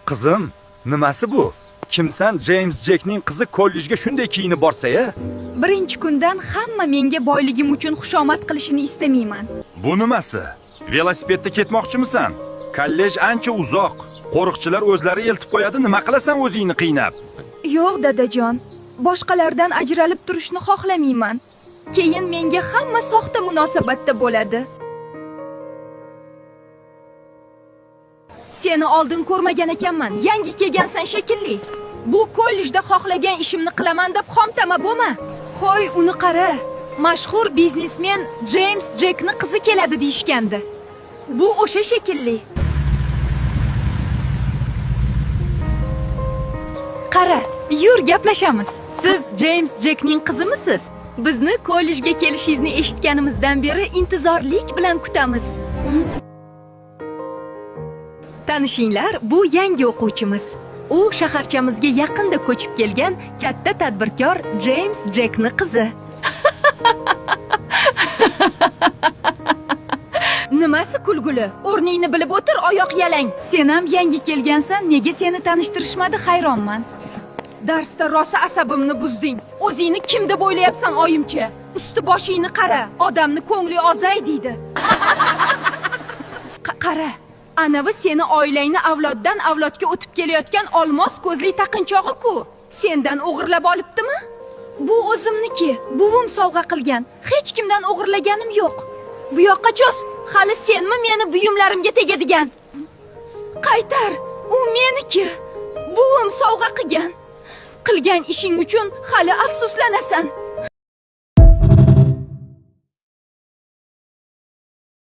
Qizim, nimasi bu? Kimsan James Jekning qizi kollejga shunday kiyinib borsa-ya? Birinchi kundan hamma menga boyligim uchun xushomad qilishini istamayman. Bu nimasi? Velosipedda ketmoqchimisan? Kollej ancha uzoq. Qo'riqchilar o'zlari eltib qo'yadi, nima qilasan o'zingni qiynab? Yo'q, dadajon. Boshqalardan ajralib turishni xohlamayman. Keyin menga hamma soxta munosabatda bo'ladi. Seni oldin ko'rmagan ekanman. Yangi kelgansan shekilli. Bu kollejda xohlagan ishimni qilaman deb xomtama bo'lma. Hoy, uni qara. Mashhur biznesmen James Jekni qizi keladi deyishgandi. Bu o'sha shekilli. Qara, yur gaplashamiz. Siz James Jekning qizimisiz? Bizni kollejga kelishingizni eshitganimizdan beri intizorlik bilan kutamiz. Tanishinglar, bu yangi o'quvchimiz. U shaharchamizga yaqinda ko'chib kelgan katta tadbirkor James Jekni qizi. Nimasi kulguli? O'rningni bilib o'tir, oyoq yalang. Sen ham yangi kelgansan, nega seni tanishtirishmadi hayronman. Darsda rosa asabimni buzding. O'zingni kim deb o'ylayapsan, oyimcha? Usti boshingni qara, odamni ko'ngli ozay deydi. Qara, anavi seni oilangni avloddan avlodga o'tib kelayotgan olmos ko'zli taqinchog'i-ku. Sendan o'g'irlab olibdimi? Bu o'zimniki, buvim sovg'a qilgan. Hech kimdan o'g'irlaganim yo'q. Bu yoqqa cho'z, hali senmi meni buyumlarimga tegadigan? Qaytar, u meniki. Buvim sovg'a qilgan. Qilgan ishing uchun hali afsuslanasan.